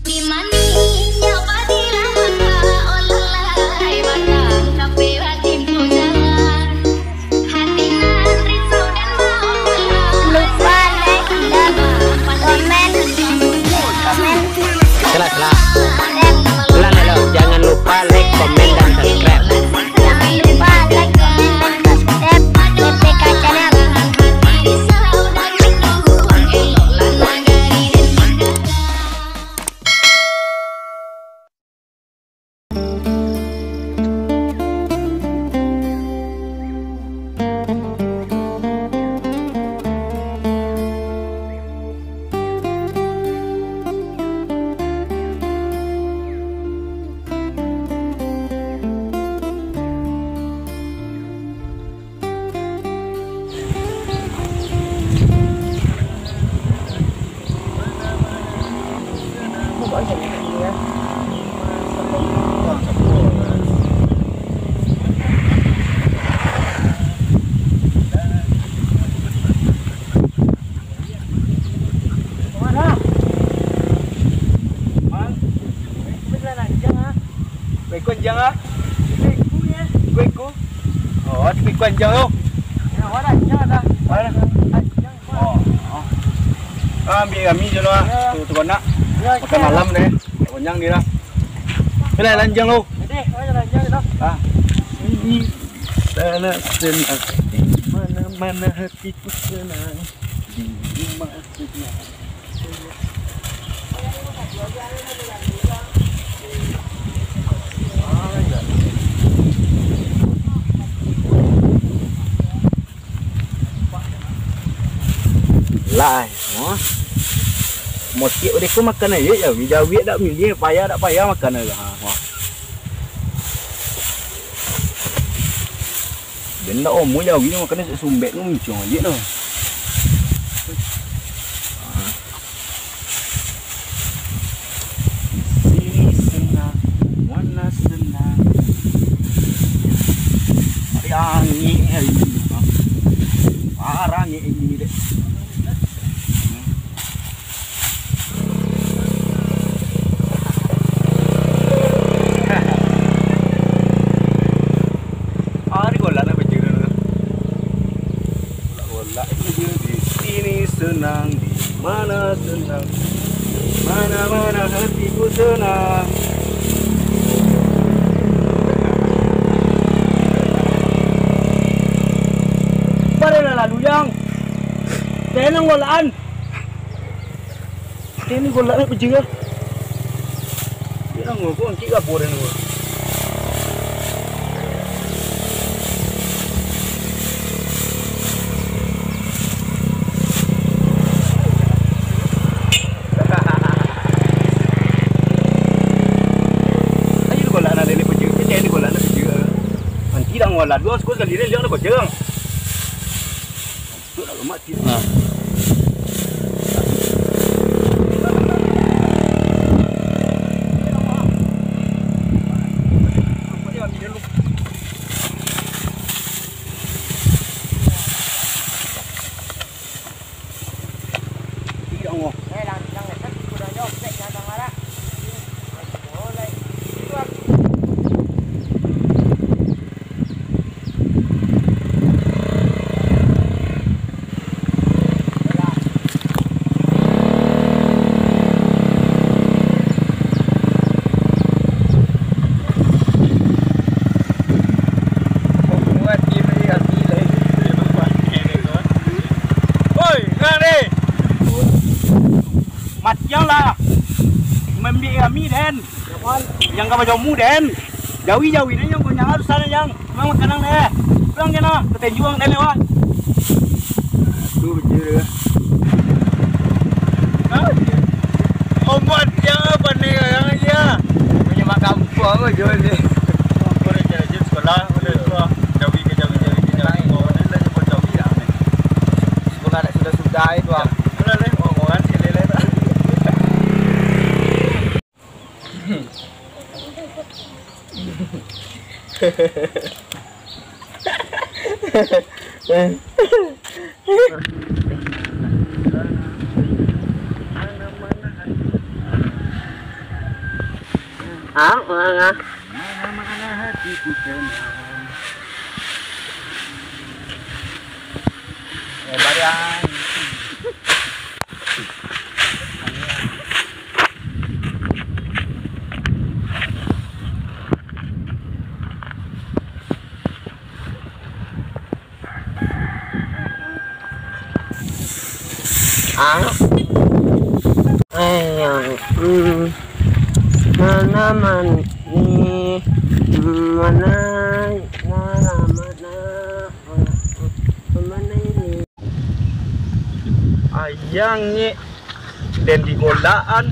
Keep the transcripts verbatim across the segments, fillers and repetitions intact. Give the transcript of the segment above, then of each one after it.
Di manisnya padilah mata, oh lalai batang, tapi batin tu jalan. Hati nan risau dan maolah. Lupa like dan komen. Komen. Salah, salah. Ulang, ulang. Jangan lupa like, komen, dan subscribe. Jangan lupa like, komen, dan subscribe B P K Channel. Beko anjiang ah. Beko ya. Beko. Oh, beko anjiang tu. Ya, mana anjiang ada? Mana? Anjiang. Oh. Oh. Ah, ambiak kami je lah. Ya, ya. Tu, tu nak. Ya, makan malam deh. Kenyang dia lah. Ni lah anjiang tu. Jadi, mana anjiang tu? Ah. Ini sana senang. Mana-mana hatiku senang. Di rumah senang. Lah, eh. Motik udah ko makan ayo jawi, jawi dak milih, payah dak payah makan ayo. Ha, ha. Den dak omo jawi makan sumbek tu muncuang aja tu. Sini senang, wana senang. Ari angin hari ini, ha. Parah angin hari ini dek. Ari golak nak baca. Golak-golak itu di sini senang, di mana senang, mana-mana hatiku senang. Pada lah lalu, Jang. Tenang, golaan. Ini golak ni pejik ah. Dia nak ngokok, angkik ka apa dia ni? Ayo golak nak ni pejik, ni golak nak pejik. Nanti dah ngolah dua sekali, dia nak kocang. Nah. Oi, ngan deh. Matian lah. Mambiak kami, den. Yang ka bajomu, den. Jawi-jawi ni yang punya harus sana, yang. Pulang makanan, den. Pulang je, nah. Ketenjuang, den, lewat. Aduh, je. Hah? Ombak dia apa ni, yang aja? Punya mak kampung apa, jual ni? Boleh je, je sekolah, boleh sekolah. Jawi ke jawi, jawi ke jawi. Boleh lah, je jawi lah. Sekolah nak sudah-sudah itu, ah. Boleh, boleh. Oh, orang sini, boleh tak? Ah, mana? Mana-mana hatiku tenang. Eh, Barian. Ah. Ayang, hmm. Mana mani? Mana, mana, mana? Mana ini? Ayang ni, den digolakan,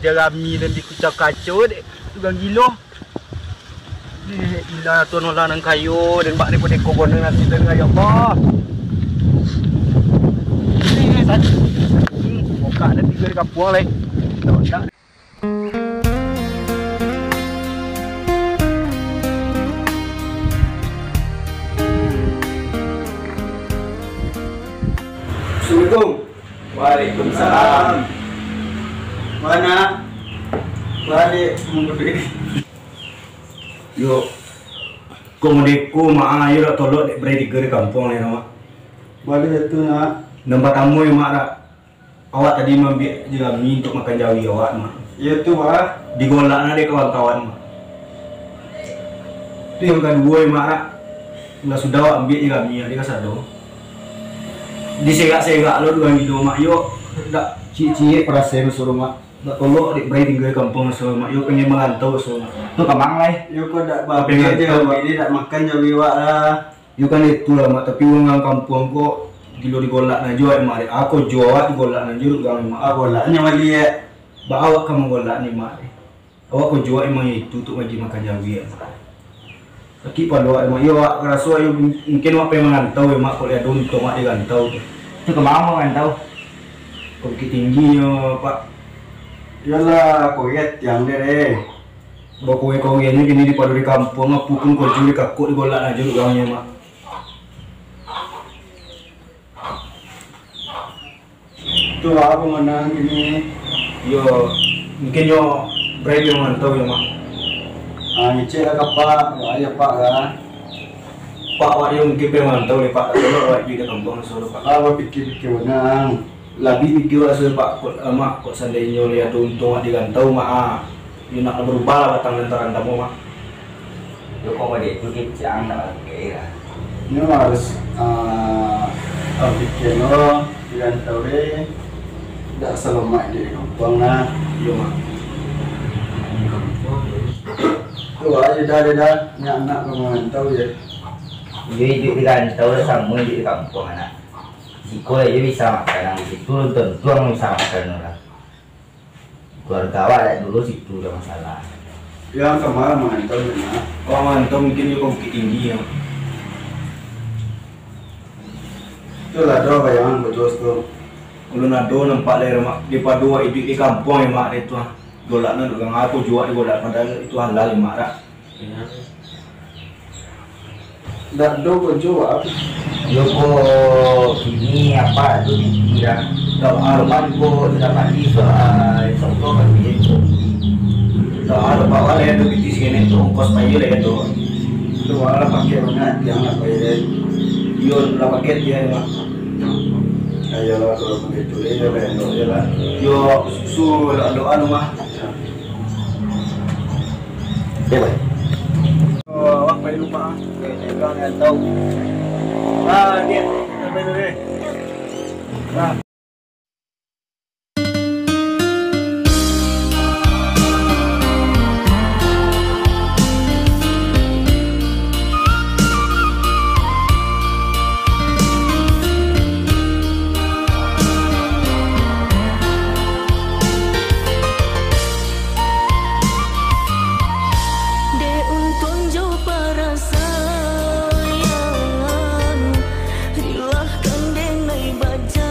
jarami den dikucau-kacau dek urang gilo. Eh, ilah Tuhan Allah nan kayo, den bak deko-deko kono nanti den, ya Allah. Eh, tadi. Hmm, mokak nanti dari kampung lai. Tak, tak. Assalamualaikum. Waalaikumsalam. Mana? Balik. Yo, kok modeko, Mak, ah, yo dak tolok dek berai tigo di kampuang lai, Mak. Baliak tu, nak. Nan patamo yo, Mak, dak. Awak tadi maambiak jarami untuak makan jawi awak, Mak. Iyo tu, Mak. Digolak nah dek kawan-kawan, Mak. Tu yang kaduo yo, Mak, dak. Lah sudah awak ambiak jarami, dak kasado. Diserak-serak lo dek urang gilo, Mak, yo. Dak ciek-ciek parasai maso, Mak. Dak tolok dek berai tingga di kampuang maso, Mak. Yo pengen marantau maso, Mak. Tu kamang lai. Yo kok dak babi aja, Mak. Ini dak makan jawi awak lah. Yo kan itu lah, Mak, tapi urang kampuang ko gilo digolak nah jo, Mak, dek. Ah, ko jo awak digolak nah jo dek urang, Mak. Ah, golaknyo baliak. Baa awak ka manggolak ni, Mak, dek? Awak ko jo awak emang itu untuak bagi makan jawi, Mak. Sakik palo awak, Mak. Yo, awak raso yo mungkin awak pengen marantau, yo, Mak, kok lai ado untuang awak di rantau tu. Tu ka ma marantau? Ka Bukittinggi nyo, Pak. Iyolah, koyet tiang dek, deh. Bakoyet-koyetnyo kini dipado di kampuang, apo pun kojo dikakok digolak nah jo dek urang nyo, Mak. Tu apo manang kini? Yo, mungkin yo berai marantau yo, Mak. Ah, ngecek lah ka Pak, Pak, yo, Pak, lah. Pak, Pak, yo mungkin pai marantau deh, Pak. Tolong awak iduik di kampuang, Pak. Ah, bapikia-pikia manang. Labiah pikia awak sudah, Pak, kok, eh, Mak, kok seandainyo lai ado untuang awak di rantau, Mak, ah. Yo nak barubah lah batang nan tarantamo, Mak. Yo kok model tu kecek ang nak pakai lah. Nyo harus, ah, tapikia lo, di rantau deh. Dak salamaik di kampuang lah. Yo, Mak. Tu aja dah, dah, dah. Nyak nak ka marantau je. Yo iduik di rantau lah samo iduik di kampuang, anak. Siko aja bisa makan, nang situ tantu bisa makan lah. Keluarga awak dek dulu situ dah masalah. Yang kamarin marantau di ma? Awak marantau mungkin di Bukittinggi, yo. Tu lah, ado bayangan batua tu. Ulun ado nampak dari rumah, dipado awak iduik di kampuang, yo, Mak, dek tu, ah. Golak nan urang apo juo digolak, padahal itu halal, yo, Mak, dak? Dak do kojo, Pak. Yo ko kini apak tu piti lah. Dak ado, Pak. Ko sudah pagi, so, ah, insya Allah pagi ko. Dak ado, Pak. Wak lai ado piti saketek tu, ongkos payi lai tu. Tu wak lah pakai banyak, tiang lah payi lai. Yo, lah pakai tiang, Pak. Ayolah, kalau begitu, yo, lah, elok je lah. Yo, susu, dak ado anu, mah. Oke, baik. Oh, awak pai lupa, ah. Oke, saya bilang jangan tahu. Ah, ni, sampai dulu, eh. Nah. Dek untuang jo parasaian, rilahkan denai baja.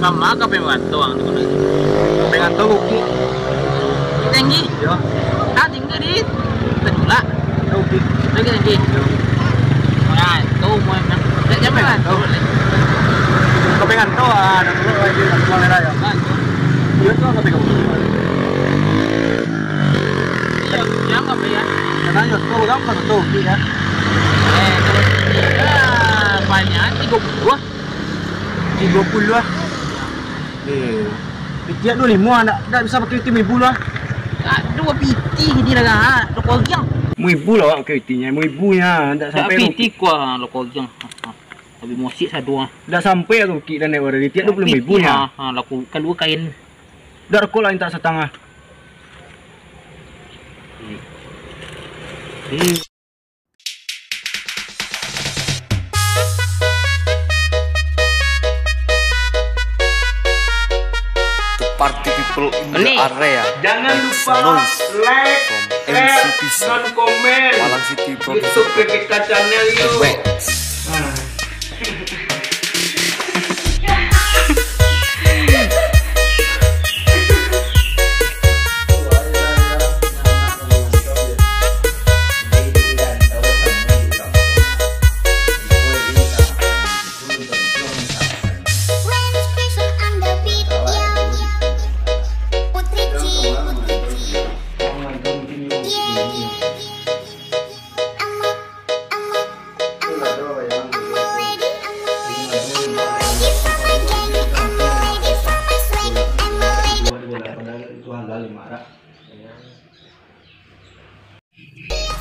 Sama ka penganto ang tu. Penganto bukik. Tinggi? Yo. Ah, tinggi di Tengulak. Bukik. Lagi tinggi. Nah, itu mau yang tak nyampe lah. Ka penganto, ah, ada dulu lagi, ada dua daerah ya. Nah, itu. Yo, tu ka penganto. Iya, yang apa ya? Karena yo, tu orang kan tu, ya. Eh, kalau tiga, banyak, tiga puluh. Tiga puluh lah. Eh, piti duo limo, ndak, ndak bisa pakai piti limo ribu lah. Ah, duo piti ni lah, ah, duo koriang. Limo ribu lah awak pakai pitinyo, limo ribu nyo, ndak sampai piti rokok. Kuah, ah, duo koriang. Ah, ah. Tapi musik sado, ah. Ndak sampai aku bukik dan naik warah, piti duo puluah limo ribu nyo. Ah, ah, laku kalua kain. Ndak rokok lah, minta satangah. Hmm. Hmm. To party people in the area. Jangan lupa like, share, dan komen. Malang City Production. YouTube P P K Channel yuk. Wait. Nah.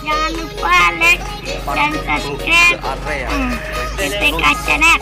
Jangan lupa like dan subscribe, hmm, P P K Channel.